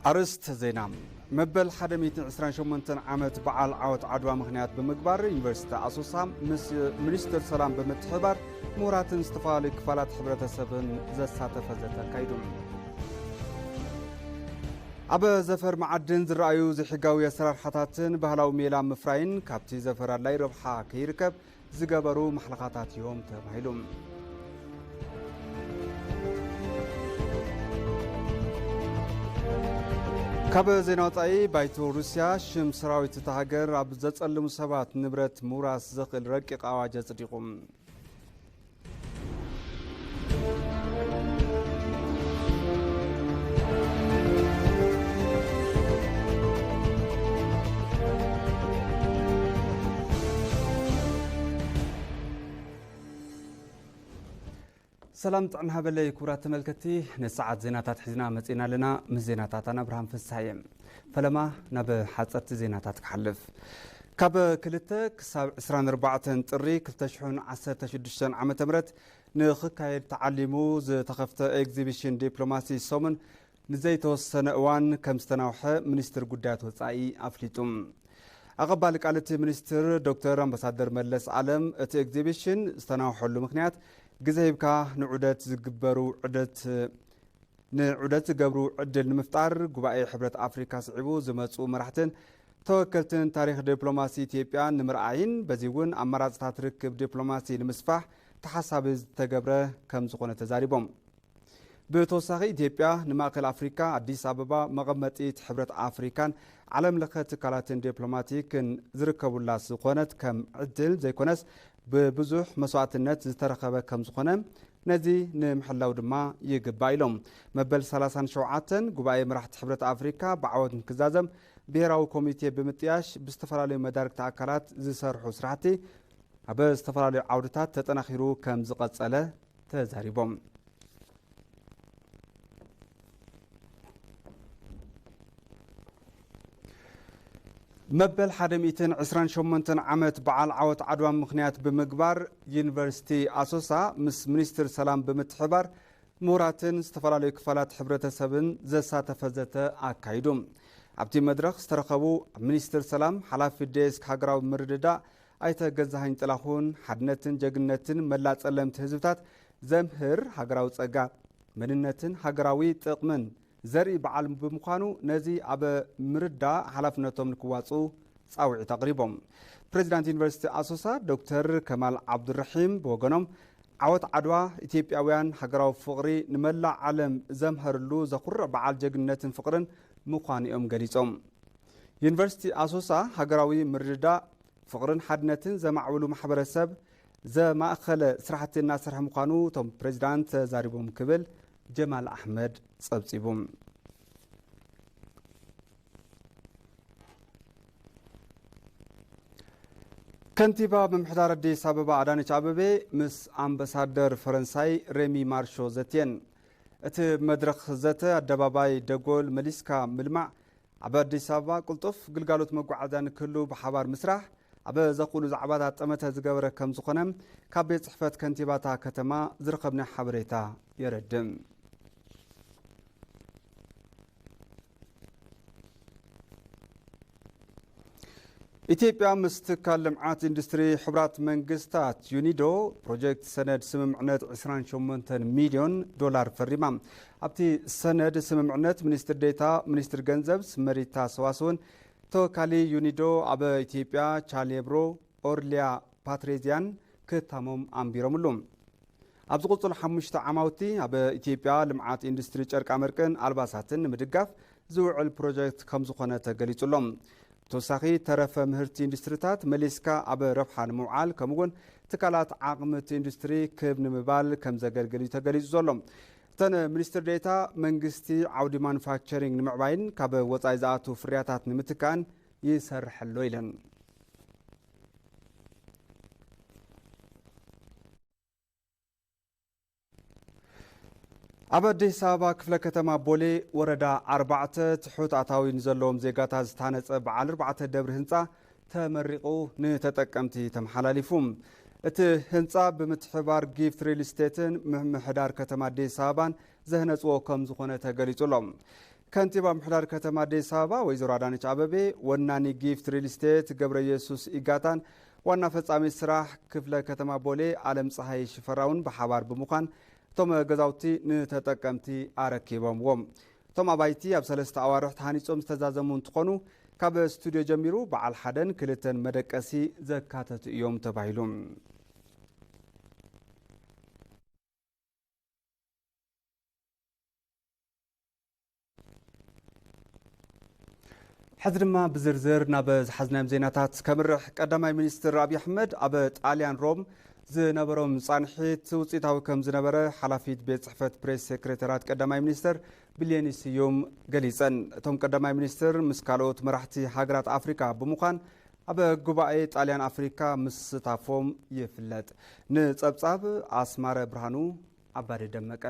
ኣርእስተ ዜና። መበል ሓደ ሚእትን ዕስራን ሸሞንተን ዓመት በዓል ዓወት ዓድዋ ምኽንያት ብምግባር፣ ዩኒቨርሲቲ ኣሶሳ ምስ ሚኒስትር ሰላም ብምትሕብባር ምሁራትን ዝተፈላለዩ ክፋላት ሕብረተሰብን ዘሳተፈ ዘተ ኣካይዱ። ኣብ ዘፈር መዓድን ዝረኣዩ ዘይሕጋዊ ኣሰራርሓታትን ባህላዊ ሜላ ምፍራይን ካብቲ ዘፈር ኣድላይ ረብሓ ከይርከብ ዝገበሩ ማሕለኻታት እዮም ተባሂሉ። ካብ ዜና ወጻኢ፣ ባይቶ ሩስያ ሽም ሰራዊት እታ ሃገር ኣብ ዘጸልሙ ሰባት ንብረት ምውራስ ዘኽእል ረቂቕ ኣዋጅ ኣጽዲቑ። ሰላም ጥዕና ሃበለይ ክቡራት ተመልከትቲ፣ ንሰዓት ዜናታት ሒዝና መጺና ኣለና። ምስ ዜናታት ኣነ ኣብርሃም ፍስሃየ። ፈለማ ናብ ሓጸርቲ ዜናታት ክሓልፍ። ካብ ክልተ ክሳብ ዕስራን ኣርባዕተን ጥሪ ክልተ ሽሕን ዓሰርተ ሽዱሽተን ዓመተ ምህረት ንኽካየድ ተዓሊሙ ዝተኸፍተ ኤግዚቢሽን ዲፕሎማሲ ሰሙን ንዘይተወሰነ እዋን ከም ዝተናውሐ ሚኒስትር ጉዳያት ወጻኢ ኣፍሊጡ። ኣቐባሊ ቃል እቲ ሚኒስትር ዶክተር ኣምባሳደር መለስ ኣለም፣ እቲ ኤግዚቢሽን ዝተናውሐሉ ምኽንያት ግዜ ሂብካ ንዑደት ዝግበሩ ዑደት ንዑደት ዝገብሩ ዕድል ንምፍጣር ጉባኤ ሕብረት ኣፍሪካ ስዒቡ ዝመፁ መራሕትን ተወከልትን ታሪኽ ዲፕሎማሲ ኢትዮጵያ ንምርኣይን በዚ እውን ኣማራፅታት ርክብ ዲፕሎማሲ ንምስፋሕ ተሓሳቢ ዝተገብረ ከም ዝኾነ ተዛሪቦም። ብተወሳኺ ኢትዮጵያ ንማእከል ኣፍሪካ ኣዲስ ኣበባ መቐመጢት ሕብረት ኣፍሪካን ዓለም ለኸ ትካላትን ዲፕሎማቲክን ዝርከቡላ ዝኾነት ከም ዕድል ዘይኮነስ ብብዙሕ መስዋእትነት ዝተረኸበ ከም ዝኾነ ነዚ ንምሕላው ድማ ይግባእ ኢሎም። መበል ሰላሳን ሸውዓተን ጉባኤ መራሕቲ ሕብረት ኣፍሪካ ብዓወት ንክዛዘም ብሄራዊ ኮሚቴ ብምጥያሽ ብዝተፈላለዩ መዳርግቲ ኣካላት ዝሰርሑ ስራሕቲ ኣብ ዝተፈላለዩ ዓውድታት ተጠናኺሩ ከም ዝቐጸለ ተዛሪቦም። መበል ሓደ ሚእትን ዕስራን ሸሞንተን ዓመት በዓል ዓወት ዓድዋ ምኽንያት ብምግባር ዩኒቨርሲቲ ኣሶሳ ምስ ሚኒስትር ሰላም ብምትሕባር ምሁራትን ዝተፈላለዩ ክፋላት ሕብረተሰብን ዘሳተፈ ዘተ ኣካይዱ። ኣብቲ መድረኽ ዝተረኸቡ ኣብ ሚኒስትር ሰላም ሓላፊ ዴስክ ሃገራዊ ምርድዳእ ኣይተ ገዛሃኝ ጥላሁን ሓድነትን ጀግንነትን መላእ ጸለምቲ ህዝብታት ዘምህር ሃገራዊ ጸጋ መንነትን ሃገራዊ ጥቕምን ዘርኢ በዓል ብምዃኑ ነዚ ኣብ ምርዳእ ሓላፍነቶም ንክዋፅኡ ፃውዒት ኣቕሪቦም። ፕሬዚዳንት ዩኒቨርሲቲ ኣሶሳ ዶክተር ከማል ዓብዱራሒም ብወገኖም ዓወት ዓድዋ ኢትዮጵያውያን ሃገራዊ ፍቕሪ ንመላእ ዓለም ዘምሀርሉ ዘኹርዕ በዓል ጀግንነትን ፍቕርን ምዃኑ እዮም ገሊጾም። ዩኒቨርሲቲ ኣሶሳ ሃገራዊ ምርድዳእ ፍቕርን ሓድነትን ዘማዕብሉ ማሕበረሰብ ዘማእኸለ ስራሕቲ እናሰርሐ ምዃኑ እቶም ፕሬዚዳንት ተዛሪቦም ክብል ጀማል ኣሕመድ ጸብጺቡ። ከንቲባ ምምሕዳር ኣዲስ ኣበባ ኣዳነች ኣበቤ ምስ ኣምባሳደር ፈረንሳይ ሬሚ ማርሾ ዘትየን። እቲ መድረኽ ዘተ ኣደባባይ ደጎል መሊስካ ምልማዕ፣ ኣብ ኣዲስ ኣበባ ቅልጡፍ ግልጋሎት መጓዓዝያ ንክህሉ ብሓባር ምስራሕ ኣብ ዘኽእሉ ዛዕባታት ጠመተ ዝገበረ ከም ዝኾነ ካብ ቤት ጽሕፈት ከንቲባታ ከተማ ዝረኸብናዮ ሓበሬታ የረድእ። ኢትዮጵያ ምስ ትካል ልምዓት ኢንዱስትሪ ሕቡራት መንግስታት ዩኒዶ ፕሮጀክት ሰነድ ስምምዕነት ዕስራን ሸሞንተን ሚልዮን ዶላር ፈሪማ። ኣብቲ ሰነድ ስምምዕነት ሚኒስትር ዴታ ሚኒስትር ገንዘብ ስመሪታ ሰዋስውን ተወካሊ ዩኒዶ ኣብ ኢትዮጵያ ቻሌብሮ ኦርሊያ ፓትሬዚያን ክታሞም ኣንቢሮምሉ። ኣብ ዝቕፅሉ ሓሙሽተ ዓማውቲ ኣብ ኢትዮጵያ ልምዓት ኢንዱስትሪ ጨርቃመርቅን ኣልባሳትን ንምድጋፍ ዝውዕል ፕሮጀክት ከም ዝኾነ ተገሊጹ ኣሎ። ብተወሳኺ ተረፈ ምህርቲ ኢንዱስትሪታት መሊስካ ኣብ ረብሓ ንምውዓል ከምኡ እውን ትካላት ዓቕሚ እቲ ኢንዱስትሪ ክብ ንምባል ከም ዘገልግል እዩ ተገሊጹ ዘሎ። እተን ሚኒስትር ዴታ መንግስቲ ዓውዲ ማኑፋክቸሪንግ ንምዕባይን ካብ ወፃኢ ዝኣቱ ፍርያታት ንምትካእን ይሰርሕ ኣሎ ኢለን። ኣብ ኣዲስ ኣበባ ክፍለ ከተማ ቦሌ ወረዳ ኣርባዕተ ትሑት ኣታዊ ንዘለዎም ዜጋታት ዝተሃነፀ በዓል ኣርባዕተ ደብሪ ህንፃ ተመሪቑ ንተጠቀምቲ ተመሓላሊፉ። እቲ ህንፃ ብምትሕባር ጊፍት ሪል ስቴትን ምምሕዳር ከተማ ኣዲስ ኣበባን ዘህነፅዎ ከም ዝኾነ ተገሊፁ ኣሎ። ከንቲባ ምሕዳር ከተማ ኣዲስ ኣበባ ወይዘሮ ኣዳነች ኣበቤ፣ ወናኒ ጊፍት ሪል ስቴት ገብረ ኢየሱስ ኢጋታን ዋና ፈጻሚ ስራሕ ክፍለ ከተማ ቦሌ ኣለም ፀሃይ ሽፈራውን ብሓባር ብምዃን እቶም ገዛውቲ ንተጠቀምቲ ኣረኪቦምዎም። እቶም ኣባይቲ ኣብ ሰለስተ ኣዋርሕ ተሃኒጾም ዝተዛዘሙ እንትኾኑ፣ ካብ ስቱድዮ ጀሚሩ በዓል ሓደን ክልተን መደቀሲ ዘካተቱ እዮም ተባሂሉ። ሕዚ ድማ ብዝርዝር ናብ ዝሓዝናዮም ዜናታት ከምርሕ። ቀዳማይ ሚኒስትር ኣብይ ኣሕመድ ኣብ ጣልያን ሮም ዝነበሮም ጻንሒት ውጽኢታዊ ከም ዝነበረ ሓላፊት ቤት ጽሕፈት ፕሬስ ሴክሬታርያት ቀዳማይ ሚኒስትር ቢሌኒ ስዩም ገሊጸን። እቶም ቀዳማይ ሚኒስትር ምስ ካልኦት መራሕቲ ሃገራት ኣፍሪካ ብምዃን ኣብ ጉባኤ ጣልያን ኣፍሪካ ምስታፎም ይፍለጥ። ንጸብጻብ ኣስማረ ብርሃኑ ኣባዲ ደመቀ።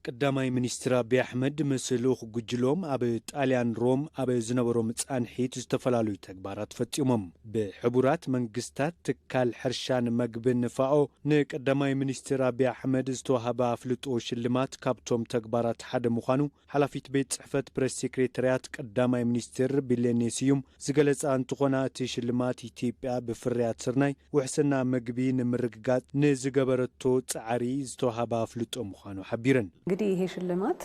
ቀዳማይ ሚኒስትር ኣቢይ ኣሕመድ ምስ ልኡኽ ጉጅሎም ኣብ ጣልያን ሮም ኣብ ዝነበሮም ጻንሒት ዝተፈላለዩ ተግባራት ፈጺሞም። ብሕቡራት መንግስታት ትካል ሕርሻን መግብን ፋኦ ንቀዳማይ ሚኒስትር ኣቢይ ኣሕመድ ዝተዋህበ ኣፍልጦ ሽልማት ካብቶም ተግባራት ሓደ ምዃኑ ሓላፊት ቤት ጽሕፈት ፕሬስ ሴክሬታርያት ቀዳማይ ሚኒስትር ቢሌኔ ስዩም ዝገለጻ እንትኾና፣ እቲ ሽልማት ኢትዮጵያ ብፍርያት ስርናይ ውሕስና መግቢ ንምርግጋጽ ንዝገበረቶ ጻዕሪ ዝተዋህበ ኣፍልጦ ምዃኑ ሓቢረን። እንግዲህ ይሄ ሽልማት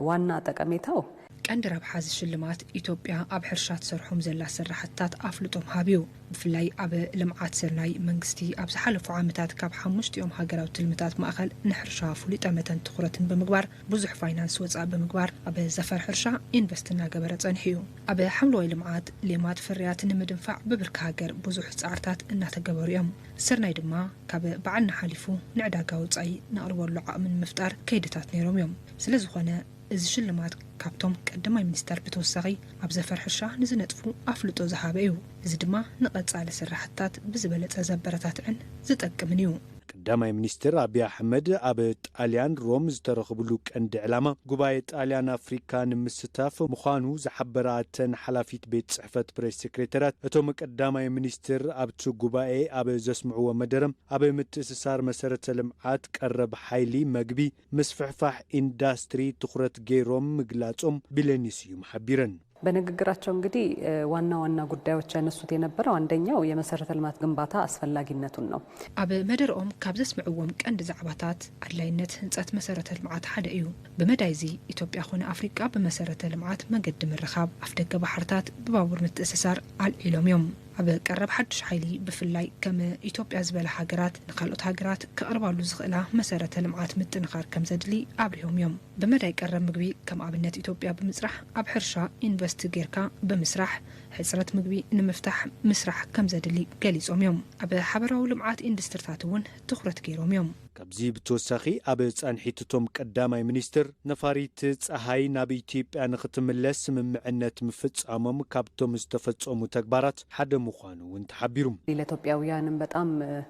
ዋና ጠቀሜታው ቀንዲ ረብሓ እዚ ሽልማት ኢትዮጵያ ኣብ ሕርሻ ትሰርሖም ዘላ ስራሕትታት ኣፍልጦ ምሃብ እዩ። ብፍላይ ኣብ ልምዓት ስርናይ መንግስቲ ኣብ ዝሓለፉ ዓመታት ካብ ሓሙሽቲኦም ሃገራዊ ትልምታት ማእኸል ንሕርሻ ፍሉይ ጠመተን ትኹረትን ብምግባር ብዙሕ ፋይናንስ ወፃኢ ብምግባር ኣብ ዘፈር ሕርሻ ኢንቨስት እናገበረ ፀኒሑ እዩ። ኣብ ሓምለዋይ ልምዓት፣ ሌማት ፍርያት ንምድንፋዕ ብብርኪ ሃገር ብዙሕ ፃዕርታት እናተገበሩ እዮም። ስርናይ ድማ ካብ ባዕልና ሓሊፉ ንዕዳጋ ወፃኢ ነቕርበሉ ዓቕሚ ንምፍጣር ከይድታት ነይሮም እዮም። ስለዝኾነ እዚ ሽልማት ካብቶም ቀዳማይ ሚኒስተር ብተወሳኺ ኣብ ዘፈር ሕርሻ ንዝነጥፉ ኣፍልጦ ዝሃበ እዩ። እዚ ድማ ንቐፃሊ ስራሕትታት ብዝበለፀ ዘበረታትዕን ዝጠቅምን እዩ። ቀዳማይ ሚኒስትር ኣብይ ኣሕመድ ኣብ ጣልያን ሮም ዝተረኽብሉ ቀንዲ ዕላማ ጉባኤ ጣልያን ኣፍሪካ ንምስታፍ ምዃኑ ዝሓበራ እተን ሓላፊት ቤት ፅሕፈት ፕሬስ ሴክሬታርያት እቶም ቀዳማይ ሚኒስትር ኣብቲ ጉባኤ ኣብ ዘስምዕዎ መደረ ኣብ ምትእስሳር መሰረተ ልምዓት፣ ቀረብ ሓይሊ፣ መግቢ፣ ምስፍሕፋሕ ኢንዳስትሪ ትኹረት ገይሮም ምግላፆም ቢሌኒ ስዩም ሓቢረን። በንግግራቸው እንግዲህ ዋና ዋና ጉዳዮች ያነሱት የነበረው አንደኛው የመሰረተ ልማት ግንባታ አስፈላጊነቱን ነው። ኣብ መደርኦም ካብ ዘስምዕዎም ቀንዲ ዛዕባታት ኣድላይነት ህንፀት መሰረተ ልምዓት ሓደ እዩ። ብመዳይ እዚ ኢትዮጵያ ኾነ ኣፍሪቃ ብመሰረተ ልምዓት መገዲ ምርኻብ፣ ኣፍደገ ባሕርታት ብባቡር ምትእስሳር ኣልዒሎም እዮም። ኣብ ቀረብ ሓዱሽ ሓይሊ ብፍላይ ከም ኢትዮጵያ ዝበላ ሃገራት ንካልኦት ሃገራት ከቕርባሉ ዝኽእላ መሰረተ ልምዓት ምጥንኻር ከም ዘድሊ ኣብሪሆም እዮም። ብመዳይ ቀረብ ምግቢ ከም ኣብነት ኢትዮጵያ ብምፅራሕ ኣብ ሕርሻ ኢንቨስት ጌርካ ብምስራሕ ሕፅረት ምግቢ ንምፍታሕ ምስራሕ ከም ዘድሊ ገሊፆም እዮም። ኣብ ሓበራዊ ልምዓት ኢንዱስትሪታት እውን ትኹረት ገይሮም እዮም። ካብዚ ብተወሳኺ ኣብ ፃንሒት እቶም ቀዳማይ ሚኒስትር ነፋሪት ፀሃይ ናብ ኢትዮጵያ ንክትምለስ ስምምዕነት ምፍፃሞም ካብቶም ዝተፈፀሙ ተግባራት ሓደ ምዃኑ እውን ተሓቢሩ። ለኢትዮጵያውያንም በጣም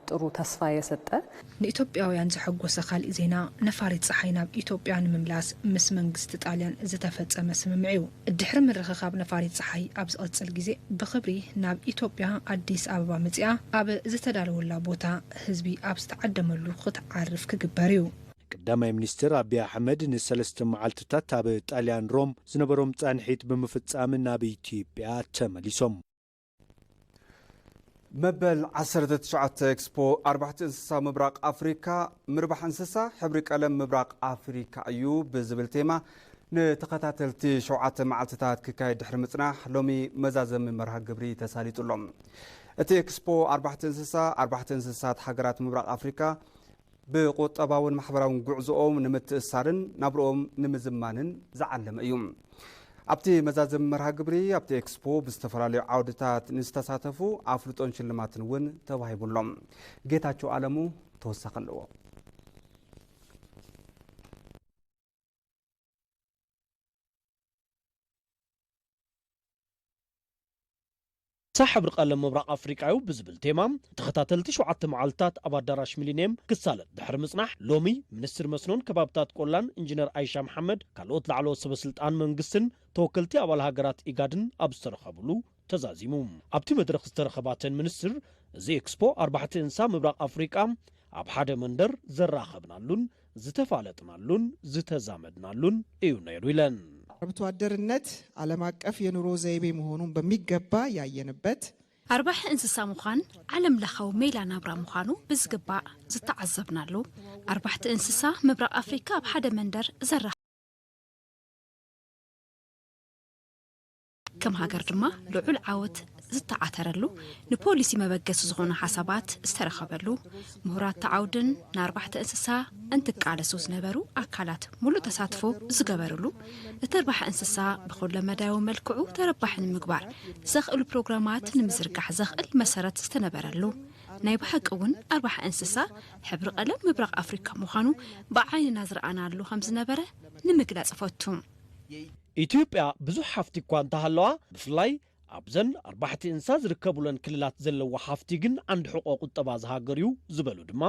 ጥሩ ተስፋ የሰጠ። ንኢትዮጵያውያን ዘሐጎሰ ካሊእ ዜና ነፋሪት ፀሓይ ናብ ኢትዮጵያ ንምምላስ ምስ መንግስቲ ጣልያን ዝተፈፀመ ስምምዕ እዩ። ድሕሪ ምርኽኻብ ነፋሪት ፀሓይ ኣብ ዝቐፅል ግዜ ብኽብሪ ናብ ኢትዮጵያ ኣዲስ ኣበባ መፂኣ ኣብ ዝተዳለወላ ቦታ ህዝቢ ኣብ ዝተዓደመሉ ክትዓርፍ ክግበር እዩ። ቀዳማይ ሚኒስትር ኣብይ ኣሕመድ ንሰለስተ መዓልትታት ኣብ ጣልያን ሮም ዝነበሮም ፃንሒት ብምፍፃም ናብ ኢትዮጵያ ተመሊሶም። መበል ዓሰርተ ትሽዓተ ኤክስፖ ኣርባሕቲ እንስሳ ምብራቕ ኣፍሪካ፣ ምርባሕ እንስሳ ሕብሪ ቀለም ምብራቕ ኣፍሪካ እዩ ብዝብል ቴማ ንተኸታተልቲ ሸውዓተ መዓልትታት ክካየድ ድሕሪ ምፅናሕ ሎሚ መዛዘሚ መርሃ ግብሪ ተሳሊጡ ኣሎ። እቲ ኤክስፖ ኣርባሕቲ እንስሳ ኣርባሕቲ እንስሳት ሃገራት ምብራቕ ኣፍሪካ ብቁጠባውን ማሕበራውን ጉዕዞኦም ንምትእሳርን ናብርኦም ንምዝማንን ዝዓለመ እዩ። ኣብቲ መዛዘሚ መርሃ ግብሪ ኣብቲ ኤክስፖ ብዝተፈላለዩ ዓውድታት ንዝተሳተፉ ኣፍልጦን ሽልማትን እውን ተዋሂቡሎም። ጌታቸው ኣለሙ ተወሳኺ ኣለዎ። ሳ ሕብሪ ቀለም ምብራቕ ኣፍሪቃ እዩ ብዝብል ቴማ ተኸታተልቲ ሸውዓተ መዓልታት ኣብ ኣዳራሽ ሚሊኒየም ክሳለጥ ድሕሪ ምጽናሕ፣ ሎሚ ሚኒስትር መስኖን ከባብታት ቆላን ኢንጂነር ኣይሻ መሓመድ፣ ካልኦት ላዕለዎት ሰበስልጣን መንግስትን ተወከልቲ ኣባል ሃገራት ኢጋድን ኣብ ዝተረኸብሉ ተዛዚሙ። ኣብቲ መድረኽ ዝተረኸባተን ሚኒስትር፣ እዚ ኤክስፖ ኣርባሕቲ እንስሳ ምብራቕ ኣፍሪቃ ኣብ ሓደ መንደር ዘራኸብናሉን ዝተፋለጥናሉን ዝተዛመድናሉን እዩ ነይሩ ኢለን። አርብቶ አደርነት ዓለም አቀፍ የኑሮ ዘይቤ መሆኑን በሚገባ ያየንበት ኣርባሒ እንስሳ ምዃን ዓለም ለኻዊ ሜላ ናብራ ምዃኑ ብዝግባእ ዝተዓዘብናሉ፣ ኣርባሕቲ እንስሳ ምብራቕ ኣፍሪካ ኣብ ሓደ መንደር ዘራ ከም ሃገር ድማ ልዑል ዓወት ዝተዓተረሉ፣ ንፖሊሲ መበገሲ ዝኾኑ ሓሳባት ዝተረኸበሉ፣ ምሁራት ተዓውድን ንኣርባሕቲ እንስሳ እንትቃለሱ ዝነበሩ ኣካላት ሙሉእ ተሳትፎ ዝገበርሉ፣ እቲ ኣርባሒ እንስሳ ብኩለ መዳያዊ መልክዑ ተረባሒ ንምግባር ዘኽእሉ ፕሮግራማት ንምዝርጋሕ ዘኽእል መሰረት ዝተነበረሉ፣ ናይ ብሓቂ እውን ኣርባሒ እንስሳ ሕብሪ ቀለም ምብራቕ ኣፍሪካ ምዃኑ ብዓይንና ዝረኣናሉ ከም ዝነበረ ንምግላፅ እፈቱ። ኢትዮጵያ ብዙሕ ሃፍቲ እኳ እንተሃለዋ፣ ብፍላይ ኣብዘን ኣርባሕቲ እንስሳ ዝርከቡለን ክልላት ዘለዎ ሃፍቲ ግን ዓንዲ ሕቆ ቁጠባ ዝሃገር እዩ ዝበሉ ድማ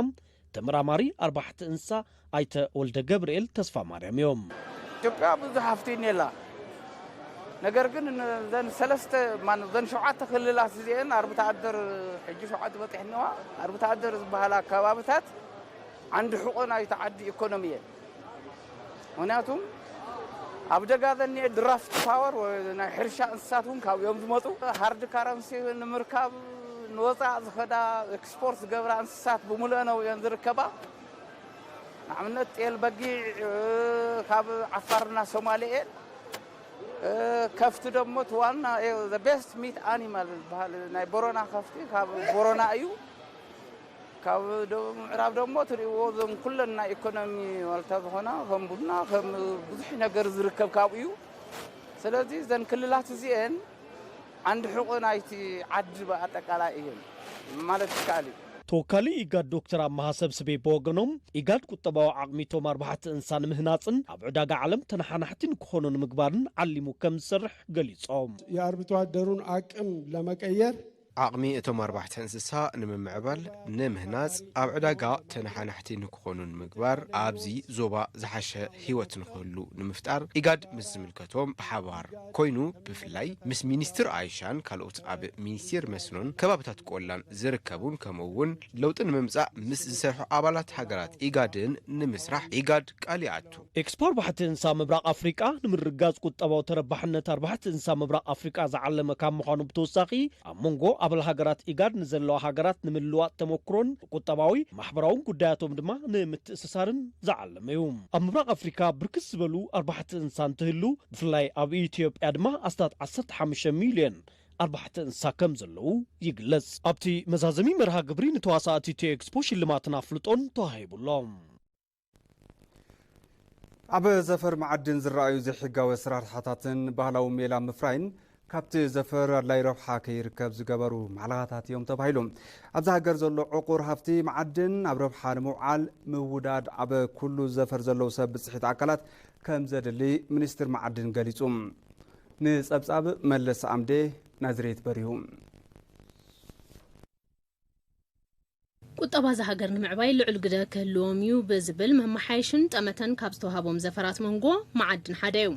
ተመራማሪ ኣርባሕቲ እንስሳ ኣይተ ወልደ ገብርኤል ተስፋ ማርያም እዮም። ኢትዮጵያ ብዙሕ ሃፍቲ እኔላ። ነገር ግን እዘን ሰለስተ ማን እዘን ሸውዓተ ክልላት እዚአን ኣርብታ ኣደር ሕጂ ሸውዓተ በፂሕነዋ ኣርብታ ኣደር ዝበሃላ ኣካባብታት ዓንዲ ሕቆ ናይቲ ዓዲ ኢኮኖሚ እየን። ምክንያቱም ኣብ ደጋ ዘኒኤ ድራፍት ፓወር ወይ ናይ ሕርሻ እንስሳት እውን ካብኡ እዮም ዝመፁ። ሃርድ ካረንሲ ንምርካብ ንወፃእ ዝኸዳ ኤክስፖርት ዝገብራ እንስሳት ብምሉአን ኣብኡ እየን ዝርከባ። ንኣብነት ጤል በጊዕ ካብ ዓፋርና ሶማሌ እየን። ከፍቲ ደግሞ እቲ ዋና ቤስት ሚት ኣኒማል ዝበሃል ናይ ቦረና ከፍቲ ካብ ቦረና እዩ። ካብ ደቡብ ምዕራብ ደሞ ትሪእዎ እዞም ኩለን ናይ ኢኮኖሚ ዋልታ ዝኾና ከም ቡና ከም ብዙሕ ነገር ዝርከብ ካብኡ እዩ። ስለዚ እዘን ክልላት እዚአን ዓንዲ ሕቆ ናይቲ ዓዲ ብኣጠቃላይ እየን ማለት ይከኣል እዩ። ተወካሊ ኢጋድ ዶክተር ኣመሃ ሰብስቤ ብወገኖም ኢጋድ ቁጠባዊ ዓቕሚቶም ኣርባሕቲ እንስሳ ንምህናፅን ኣብ ዕዳጋ ዓለም ተነሓናሕቲ ንክኾኑ ንምግባርን ዓሊሙ ከም ዝሰርሕ ገሊፆም። የኣርብቶ ኣደሩን ኣቅም ለመቀየር ዓቕሚ እቶም ኣርባሕተ እንስሳ ንምምዕባል፣ ንምህናጽ፣ ኣብ ዕዳጋ ተነሓናሕቲ ንክኾኑ ንምግባር፣ ኣብዚ ዞባ ዝሓሸ ህይወት ንክህሉ ንምፍጣር ኢጋድ ምስ ዝምልከቶም ብሓባር ኮይኑ ብፍላይ ምስ ሚኒስትር ኣይሻን ካልኦት ኣብ ሚኒስቴር መስኖን ከባብታት ቆላን ዝርከቡን ከምኡ እውን ለውጢ ንምምጻእ ምስ ዝሰርሑ ኣባላት ሃገራት ኢጋድን ንምስራሕ ኢጋድ ቃል ይኣቱ። ኤክስፖ ኣርባሕቲ እንስሳ ምብራቕ ኣፍሪቃ ንምርግጋጽ ቁጠባዊ ተረባሕነት ኣርባሕቲ እንስሳ ምብራቕ ኣፍሪቃ ዝዓለመ ካብ ምዃኑ ብተወሳኺ ኣብ መንጎ ኣባል ሃገራት ኢጋድ ንዘለዋ ሃገራት ንምልዋጥ ተመክሮን ቁጠባዊ ማሕበራውን ጉዳያቶም ድማ ንምትእስሳርን ዝዓለመ እዩ። ኣብ ምብራቕ ኣፍሪካ ብርክት ዝበሉ ኣርባሕቲ እንስሳ እንትህሉ ብፍላይ ኣብ ኢትዮጵያ ድማ ኣስታት ዓሰርተ ሓሙሽተ ሚልዮን ኣርባሕቲ እንስሳ ከም ዘለዉ ይግለጽ። ኣብቲ መዛዘሚ መርሃ ግብሪ ንተዋሳእቲ እቲ ኤክስፖ ሽልማትን ኣፍልጦን ተዋሂቡሎም። ኣብ ዘፈር መዓድን ዝረኣዩ ዘይሕጋዊ ኣሰራርሓታትን ባህላዊ ሜላ ምፍራይን ካብቲ ዘፈር ኣድላይ ረብሓ ከይርከብ ዝገበሩ ማዕለኻታት እዮም ተባሂሉ። ኣብዚ ሃገር ዘሎ ዕቑር ሃፍቲ መዓድን ኣብ ረብሓ ንምውዓል ምውዳድ ኣብ ኩሉ ዘፈር ዘለዉ ሰብ ብፅሒት ኣካላት ከም ዘድሊ ሚኒስትር መዓድን ገሊፁ። ንፀብፃብ መለስ ኣምዴ ናዝሬት በሪሁ። ቁጠባ እዛ ሃገር ንምዕባይ ልዑል ግደ ክህልዎም እዩ ብዝብል መመሓየሽን ጠመተን ካብ ዝተዋሃቦም ዘፈራት መንጎ መዓድን ሓደ እዩ።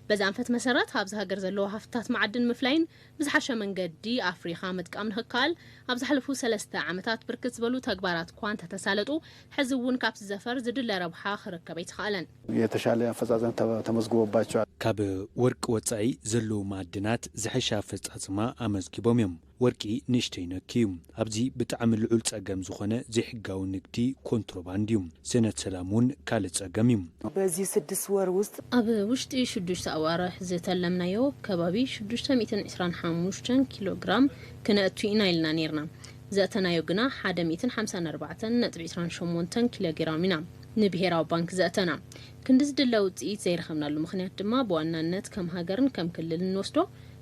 በዚ ኣንፈት መሰረት ኣብዚ ሃገር ዘለዉ ሃፍትታት መዓድን ምፍላይን ብዝሓሸ መንገዲ ኣፍሪኻ ምጥቃም ንኽከኣል ኣብ ዝሓለፉ ሰለስተ ዓመታት ብርክት ዝበሉ ተግባራት እኳ እንተተሳለጡ ሕዚ እውን ካብቲ ዘፈር ዝድለ ረብሓ ክርከብ ኣይተኻእለን። የተሻለ አፈጻጸም ተመዝግቦባቸዋል። ካብ ወርቂ ወጻኢ ዘለዉ ማዕድናት ዝሐሸ ኣፈጻጽማ ኣመዝጊቦም እዮም። ወርቂ ንእሽተይ ነክ እዩ። ኣብዚ ብጣዕሚ ልዑል ጸገም ዝኾነ ዘይሕጋዊ ንግዲ ኮንትሮባንድ እዩ። ሰነድ ሰላም እውን ካልእ ጸገም እዩ። በዚህ ስድስት ወር ውስጥ ኣብ ውሽጢ ሽዱሽተ ኣዋርሕ ዝተለምናዮ ከባቢ ሽዱሽተ ሚእትን ዕስራን ሓሙሽተን ኪሎ ግራም ክነእቱ ኢና ኢልና ነይርና። ዘእተናዮ ግና ሓደ ሚእትን ሓምሳን ኣርባዕተን ነጥቢ ዕስራን ሸሞንተን ኪሎ ግራም ኢና ንብሄራዊ ባንክ ዘእተና። ክንዲ ዝድለ ውፅኢት ዘይረኸብናሉ ምኽንያት ድማ ብዋናነት ከም ሃገርን ከም ክልልን ንወስዶ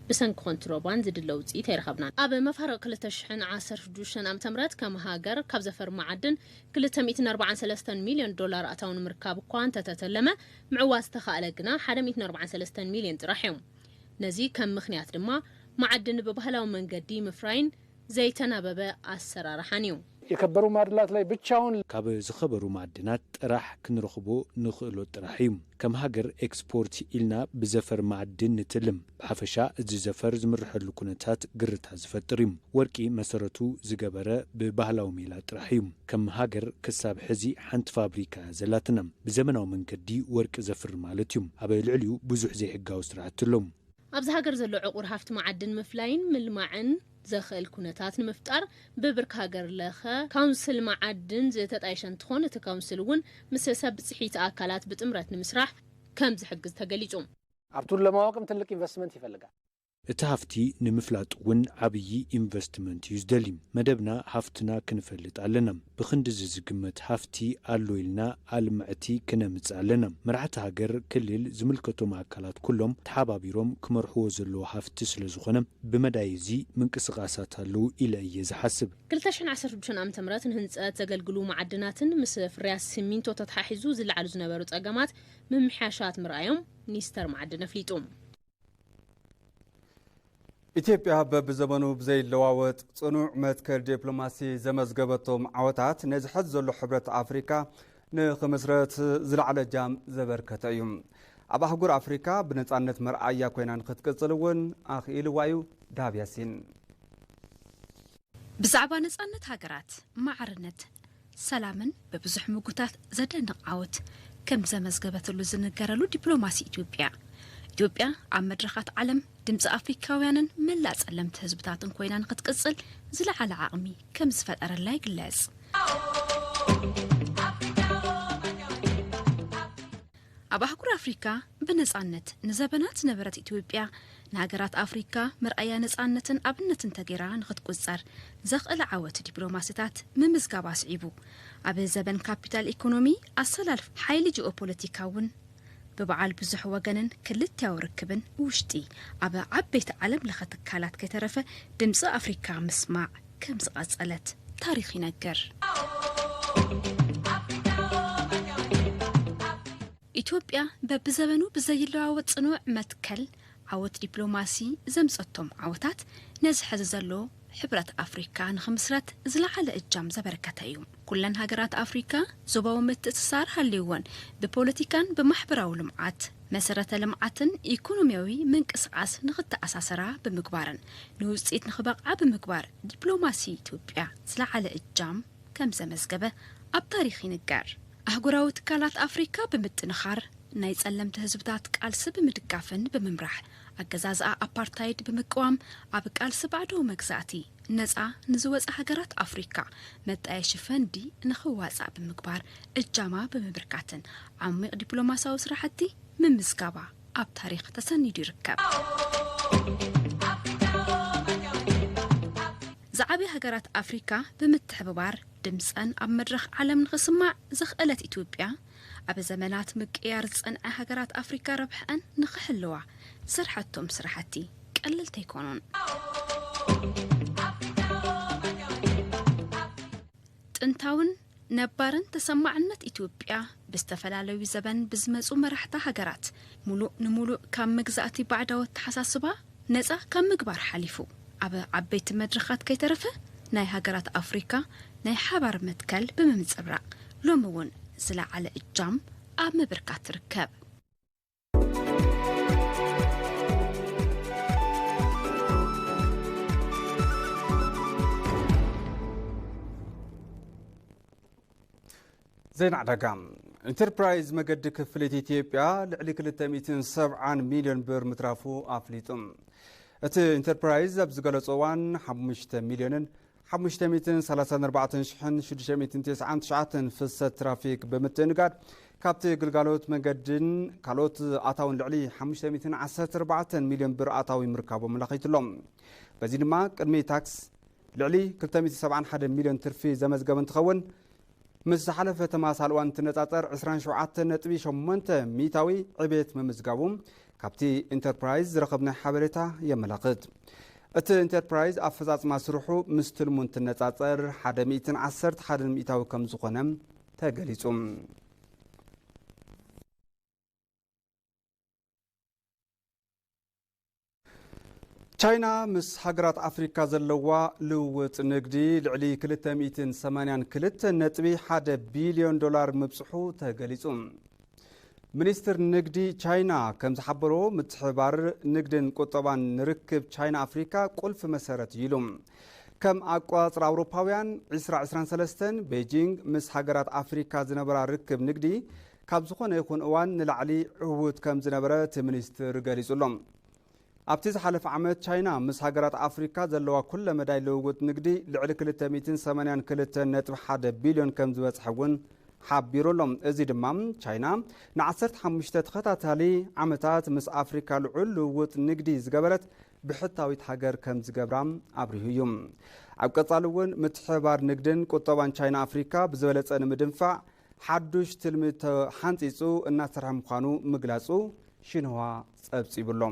ብሰንኪ ኮንትሮባንድ ዝድለ ውፅኢት ኣይረኸብናን። ኣብ መፋርቕ ክልተ ሽሕን ዓሰርተ ሽዱሽተን ዓመተ ምህረት ከም ሃገር ካብ ዘፈር መዓድን ክልተ ሚእትን ኣርባዓን ሰለስተን ሚልዮን ዶላር ኣታዊ ንምርካብ እኳ እንተተተለመ ምዕዋት ዝተኻእለ ግና ሓደ ሚእትን ኣርባዓን ሰለስተን ሚልዮን ጥራሕ እዩ። ነዚ ከም ምኽንያት ድማ መዓድን ብባህላዊ መንገዲ ምፍራይን ዘይተናበበ ኣሰራርሓን እዩ። የከበሩ ማዕድላት ላይ ብቻውን ካብ ዝኸበሩ ማዕድናት ጥራሕ ክንረኽቦ ንኽእሎ ጥራሕ እዩ። ከም ሃገር ኤክስፖርት ኢልና ብዘፈር ማዕድን ንትልም። ብሓፈሻ እዚ ዘፈር ዝምርሐሉ ኩነታት ግርታ ዝፈጥር እዩ። ወርቂ መሰረቱ ዝገበረ ብባህላዊ ሜላ ጥራሕ እዩ። ከም ሃገር ክሳብ ሕዚ ሓንቲ ፋብሪካ እያ ዘላትና። ብዘመናዊ መንገዲ ወርቂ ዘፍሪ ማለት እዩ። ኣብ ልዕሊኡ ብዙሕ ዘይሕጋዊ ስራሕቲ ኣሎ። ኣብዚ ሃገር ዘሎ ዕቑር ሃፍቲ መዓድን ምፍላይን ምልማዕን ዘኽእል ኩነታት ንምፍጣር ብብርኪ ሃገር ለኸ ካውንስል መዓድን ዝተጣየሸ እንትኾን እቲ ካውንስል እውን ምስ ሰብ ብፅሒት ኣካላት ብጥምረት ንምስራሕ ከም ዝሕግዝ ተገሊፁ። ኣብቱን ለማወቅም ትልቅ ኢንቨስትመንት ይፈልጋል። እቲ ሃፍቲ ንምፍላጥ እውን ዓብዪ ኢንቨስትመንት እዩ ዝደሊ። መደብና ሃፍትና ክንፈልጥ ኣለና። ብኽንድዚ ዝግመት ሃፍቲ ኣሎ ኢልና ኣልምዕቲ ክነምጽእ ኣለና። መራሕቲ ሃገር፣ ክልል፣ ዝምልከቶም ኣካላት ኩሎም ተሓባቢሮም ክመርሕዎ ዘለዎ ሃፍቲ ስለ ዝኾነ ብመዳይ እዚ ምንቅስቓሳት ኣለዉ ኢለ እየ ዝሓስብ። ክልተ ሽሕን ዓሰርተ ሽዱሽተን ዓመተ ምህረት ንህንፀት ዘገልግሉ መዓድናትን ምስ ፍርያት ሲሚንቶ ተተሓሒዙ ዝለዓሉ ዝነበሩ ፀገማት ምምሕያሻት ምርኣዮም ሚኒስተር መዓድን ኣፍሊጡ። ኢትዮጵያ በብዘመኑ ብዘይለዋወጥ ጽኑዕ መትከል ዲፕሎማሲ ዘመዝገበቶም ዓወታት ነዚ ሕዚ ዘሎ ሕብረት ኣፍሪካ ንኽምስረት ዝለዓለ እጃም ዘበርከተ እዩ። ኣብ ኣህጉር ኣፍሪካ ብነጻነት መርኣያ ኮይና ንኽትቅጽል እውን ኣኽኢልዋ እዩ። ዳብ ያሲን። ብዛዕባ ነጻነት ሃገራት፣ ማዕርነት፣ ሰላምን ብብዙሕ ምጉታት ዘደንቕ ዓወት ከም ዘመዝገበትሉ ዝንገረሉ ዲፕሎማሲ ኢትዮጵያ። ኢትዮጵያ ኣብ መድረኻት ዓለም ድምፂ ኣፍሪካውያንን መላእ ጸለምቲ ህዝብታትን ኮይና ንክትቅጽል ዝለዓለ ዓቕሚ ከም ዝፈጠረላ ይግለጽ። ኣብ ኣህጉር ኣፍሪካ ብነጻነት ንዘበናት ዝነበረት ኢትዮጵያ ንሃገራት ኣፍሪካ መርኣያ ነጻነትን ኣብነትን ተገይራ ንክትቁጸር ዘኽእል ዓወት ዲፕሎማሲታት ምምዝጋብ ኣስዒቡ ኣብ ዘበን ካፒታል ኢኮኖሚ ኣሰላልፍ ሓይሊ ጂኦፖለቲካ እውን ብበዓል ብዙሕ ወገንን ክልቲያዊ ርክብን ውሽጢ ኣብ ዓበይቲ ዓለም ለኸ ትካላት ከይተረፈ ድምፂ ኣፍሪካ ምስማዕ ከም ዝቐጸለት ታሪኽ ይነግር። ኢትዮጵያ በብዘበኑ ብዘይለዋወጥ ጽኑዕ መትከል ዓወት ዲፕሎማሲ ዘምጸቶም ዓወታት ነዚ ሕዚ ዘሎ ሕብረት ኣፍሪካ ንኽምስረት ዝለዓለ እጃም ዘበርከተ እዩ። ኩለን ሃገራት ኣፍሪካ ዞባዊ ምትእስሳር ሃልይወን ብፖለቲካን ብማሕበራዊ ልምዓት መሰረተ ልምዓትን ኢኮኖሚያዊ ምንቅስቃስ ንኽተኣሳሰራ ብምግባርን ንውፅኢት ንኽበቕዓ ብምግባር ዲፕሎማሲ ኢትዮጵያ ዝለዓለ እጃም ከም ዘመዝገበ ኣብ ታሪኽ ይንገር። ኣህጉራዊ ትካላት ኣፍሪካ ብምጥንኻር ናይ ጸለምቲ ህዝብታት ቃልሲ ብምድጋፍን ብምምራሕ ኣገዛዝኣ ኣፓርታይድ ብምቅዋም ኣብ ቃልሲ ባዕዳዊ መግዛእቲ ነጻ ንዝወጻ ሃገራት ኣፍሪካ መጣየሺ ፈንዲ ንኽዋጻእ ብምግባር እጃማ ብምብርካትን ዓሚቕ ዲፕሎማሲያዊ ስራሕቲ ምምዝጋባ ኣብ ታሪኽ ተሰኒዱ ይርከብ። ዝዓበያ ሃገራት ኣፍሪካ ብምትሕብባር ድምፀን ኣብ መድረኽ ዓለም ንኽስማዕ ዘኽእለት ኢትዮጵያ ኣብ ዘመናት ምቅያር ዝፀንዐ ሃገራት ኣፍሪካ ረብሐኣን ንኽሕልዋ ዝሰርሐቶም ስራሕቲ ቀለልቲ ኣይኮኑን። ጥንታውን ነባርን ተሰማዕነት ኢትዮጵያ ብዝተፈላለዩ ዘበን ብዝመፁ መራሕታ ሃገራት ሙሉእ ንሙሉእ ካብ መግዛእቲ ባዕዳዊ ኣተሓሳስባ ነፃ ካብ ምግባር ሓሊፉ ኣብ ዓበይቲ መድረኻት ከይተረፈ ናይ ሃገራት ኣፍሪካ ናይ ሓባር መትከል ብምምፅብራቕ ሎሚ እውን ዝለዓለ እጃም ኣብ ምብርካት ትርከብ። ዜና ዕዳጋ። ኢንተርፕራይዝ መገዲ ክፍሊት ኢትዮጵያ ልዕሊ ክልተ ሚእትን ሰብዓን ሚልዮን ብር ምትራፉ ኣፍሊጡ። እቲ ኢንተርፕራይዝ ኣብ ዝገለጾ እዋን ሓሙሽተ ሚልዮንን ሓሙሽተ ሚእትን ሰላሳን ኣርባዕተን ሽሕን ሽዱሽተ ሚእትን ተስዓን ትሽዓተን ፍሰት ትራፊክ ብምትእንጋድ ካብቲ ግልጋሎት መገድን ካልኦት ኣታውን ልዕሊ ሓሙሽተ ሚእትን ዓሰርተ ኣርባዕተን ሚልዮን ብር ኣታዊ ምርካቦም ኣመላኺቱ ኣሎ። በዚ ድማ ቅድሚ ታክስ ልዕሊ ክልተ ሚእቲ ሰብዓን ሓደን ሚልዮን ትርፊ ዘመዝገበ እንትኸውን፣ ምስ ዝሓለፈ ተመሳሳሊ እዋን እንትነጻጸር ዕስራን ሸውዓተን ነጥቢ ሸሞንተ ሚእታዊ ዕቤት ምምዝጋቡ ካብቲ ኢንተርፕራይዝ ዝረኸብናዮ ሓበሬታ የመላኽት። እቲ ኢንተርፕራይዝ ኣፈጻጽማ ስርሑ ምስ ትልሙ እንትነጻጸር ሓደ ሚእትን ዓሰርተ ሓደን ሚእታዊ ከም ዝኾነ ተገሊጹ። ቻይና ምስ ሃገራት ኣፍሪካ ዘለዋ ልውውጥ ንግዲ ልዕሊ ክልተ ሚእትን ሰማንያን ክልተ ነጥቢ ሓደ ቢልዮን ዶላር ምብፅሑ ተገሊፁ። ሚኒስትር ንግዲ ቻይና ከም ዝሓበሮ፣ ምትሕብባር ንግድን ቁጠባን ንርክብ ቻይና ኣፍሪካ ቁልፊ መሰረት እዩ ኢሉ። ከም ኣቆፃፅራ ኣውሮፓውያን ዕስራ ዕስራን ሰለስተን ቤጂንግ ምስ ሃገራት ኣፍሪካ ዝነበራ ርክብ ንግዲ ካብ ዝኾነ ይኹን እዋን ንላዕሊ ዕዉት ከም ዝነበረ እቲ ሚኒስትር ገሊጹ ኣሎ። ኣብቲ ዝሓለፈ ዓመት ቻይና ምስ ሃገራት ኣፍሪካ ዘለዋ ኩለ መዳይ ልውውጥ ንግዲ ልዕሊ ክልተ ሚእትን ሰማንያን ክልተን ነጥቢ ሓደ ቢልዮን ከም ዝበጽሐ እውን ሓቢሩ ኣሎ። እዚ ድማ ቻይና ንዓሰርተ ሓሙሽተ ተኸታታሊ ዓመታት ምስ ኣፍሪካ ልዑል ልውውጥ ንግዲ ዝገበረት ብሕታዊት ሃገር ከም ዝገብራ ኣብሪሁ እዩ። ኣብ ቀጻሊ እውን ምትሕብባር ንግድን ቁጠባን ቻይና ኣፍሪካ ብዝበለጸ ንምድንፋዕ ሓዱሽ ትልሚ ተሓንጺጹ እናሰርሐ ምዃኑ ምግላጹ ሽንዋ ጸብጺቡ ኣሎ።